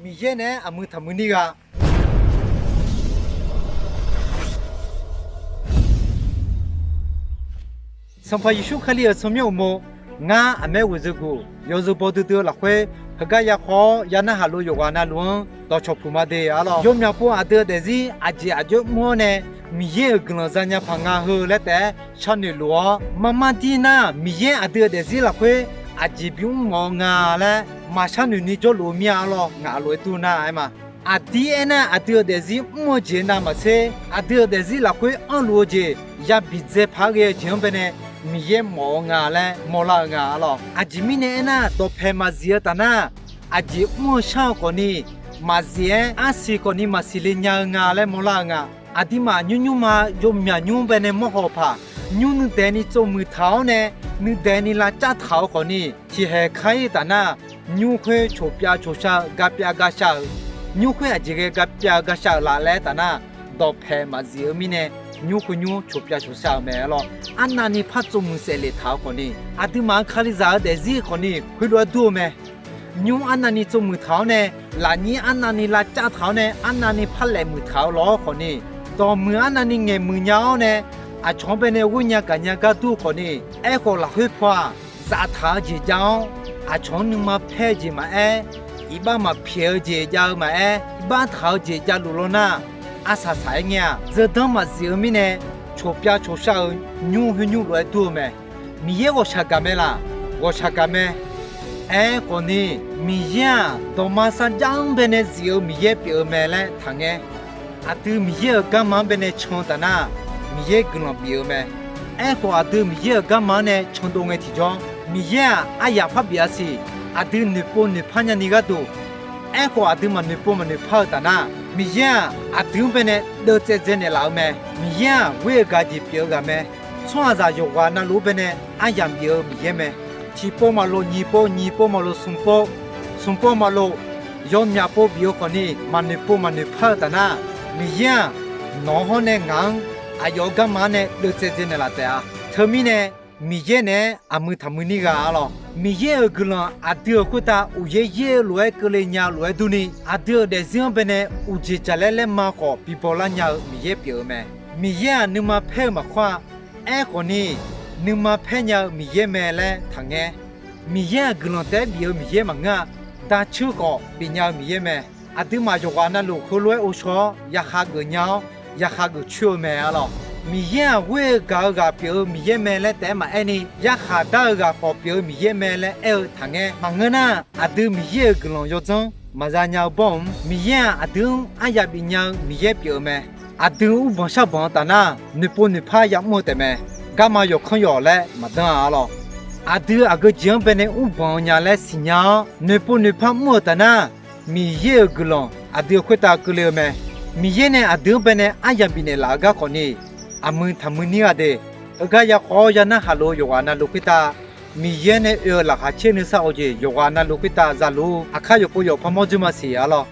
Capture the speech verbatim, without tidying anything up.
Miqyaer naeq-aer aqmui taqmui nir gha. Sanqpaq Yeqsur Kali-euq tsawrmyanr uqmov, ngar aqmaer ghoeqzeu guf yawzeu baw duidui-eu lafkhoer, heugar ya khawf-awr ya narhaq lof yawqghaq navluf-anr dawqcawq puq ma de arlawr. Yawmyaq pov aqdui-eu daefzir aqjeq aqjox mr-awr nae, Miqyaer-euq guiqlanq zanya paq nga heu laer taef-aer sharnoeq luf-awr, marmar dir nar, Miqyaer aqdui-euq daefzir lafkhoer aqjeq bimr mawf-eu nga laer maqshar noeq ni jawrluf-eu mir-a arlawr. Ngaq lof-aer dur nar-aer ma. Aqdir aernar, aqdui-euq daefzir mr-eu jeq navmaqtser, aqdui-euq daefzir lafkhoer anrluf-eu jeq yabi dzae paq-aer ghae-eu jeq-anr baenae Miqyaer mawf-eu nga laer mawrlar-eu nga arlawr. Aqjeq mirnae aernar, dawqpaeq maqzif-eu taf nar, aqjeq mr-eu shar-eu khawfni maqzif-aer, arsiq khawfni maqsiq le nya-eu nga laer mawrlar-eu nga. Aqduimaf nymr nymrma yawmyaq nymr baenae mawr haw paq, nymr nuidaeq ni tsov muiq taq-awr nae, nuidaeq ni lavcav taq-eu khawfni, tiqhaeq kar-ir taf nar, nymr khoer coqpyav coqshar-eu gapyav gashar-eu, nymr khoer aqjeq ghae gapyav gashar-eu laf laer taf nar, dawqpaeq maqzif-eu mirnae, nymr khoer nymr coqpyav coqshar-eu mae arlawr. Arnavni par tsov muiq saef lef taq-eu khawfni, aqduimaf-euq Kalizaq-euq daefzir khawfni khoerlof-aer dur-eu mae. Nymr arnavni tsov muiq taq-awr nae, lafnyir arnavni lavcav taq-awr nae, arnavni par laeq muiq taq-eu lawr khawfni, dawqmuiq arnavni ngaeqmuiq nya-awr nae, aqcawq-anr baenae ghoer nya gaq nya gar dur-eu khawfni, aerkhawf lafkhoer paw-aq, zaftaq-eu jeq jav-awr, aqcawq-anr nuima paer-eu jeq maqaer, iqbax maqpyaeq-eu jeq jav-eu maqaer, iqbax taq-eu jeq javluf law nar, arsaq saq-aer ngae-aq, zeudanr maqzif-eu mirnae, coqpyav coqshar-eu nymr khoer nymr lof-aer dur-eu mae. Miqyaer ghawqshaq gaq mae laq? Ghawqshaq gaq mae. Aerkhawfni, Miqyaer-aq, dawqma sarjax-anr baenae zif-eu Miqyaer pyeuf-eu mae laer taqngaer. Aqdui Miqyaer-euq garma-anr baenae can taf nar, Miqyaer guiqlanq bif-eu mae. Aerkhawf, aqdui Miqyaer-euq garma-anr nae candov ngae tiqjawr, Miqyaer-aq, aryaq par bif-a siq. Aqdui noeqpov noeqpar nyani gharduq, aerkhawf aqdui maqnoeqpov maqnoeqpar-eu taf nar, Miqyaer-aq, aqdui-anr baenae deuvtsaev dzaenaeq laf-eu mae. Miqyaer-aq, ghoer-eu gaq jeq pyeuf-eu ghaq mae. Tsawrhaqzaq yawqghaq navluf-anr baenae aryamq bif-eu Miqyaer mae. Tiqpov maqlof nyiq pov, nyiq pov maqlof smq pov, smq pov maqlof yawmyaq pov bif-eu khawfni, maqnoeqpov maqnoeqpar-eu taf nar, Miqyaer-aq, nawq-anr hawr nae ngaq-anr aqyawf-euq garma-anr nae deuvtsaev dzaenaeq laf taef-a. Teumirnae, Miqyaer naeq-aer aqmui taqmui nir gha arlawr. Miqyaer-euq guiqlanq aqdui-euq khoertav uqyaer yaer-eu lof-aer keuvle nya-eu lof-aer durni, aqdui-euq daefzir-anr baenae uqjeq jaqlaer laerma khawf bibaw lar nya-eu Miqyaer pyeuf-eu mae. Miqyaer-aq, nuima paer-eu maqkawr-a. Aerkhawfni, nuima paer nya-eu Miqyaer mae laer taqngaer. Miqyaer-aq, guiqlanq taef-aer bif-eu Miqyaer maqngeur-a. Da'coer khawf bifnya-eu Miqyaer mae. Aqduimaf yawqghaq navluf heulof-aer ghovshaw-awr, yaqkhav geuf nya-awr, yaqkhav geuf coer-eu mae arlawr. Miqyaer-aq, ghoer-eu gaq-eu ghaq pyeuf-eu Miqyaer mae laer taef-aer maqaer ni, yarkhaq dar-eu ghaq khawf pyeuf-eu Miqyaer mae laer aer-eu taqngaer. Maqngeur nar, aqdui Miqyaer-euq guiqlanq yawdzanr maqza nya-eu bawr-anr, Miqyaer-aq, aqdui-anr aryaq bifnya-eu Miqyaer pyeuf-eu mae. Aqdui mrbanq sharbanq-eu taf nar, noeqpov noeqpar yamr-eu taef mae. Garma yawqkanr yawq laer maqdanr-a arlawr. Aqdui aqgeu jeq-anr baenae mrbanq-eu nya laer siqnya-awr, noeqpov noeqpar mr-euq taf nar, Miqyaer-euq guiqlanq aqdui-euq khoertav keuvle-eu mae. Miqyaer nae aqdui-anr baenae aryaq bifnaeq laf-eu garkawv ni, aqmui taqmui nir gha de. Heugar ya khawf-awr ya narhaq lof-eu yawqghaq navluf khoertav, Miqyaer nae oe-eu laqkhaq caer nuisar-awq jeq yawqghaq navluf khoertav zaluf-ur. Aqkar yawqpov yawqpar mawr dzoer ma siq arlawr.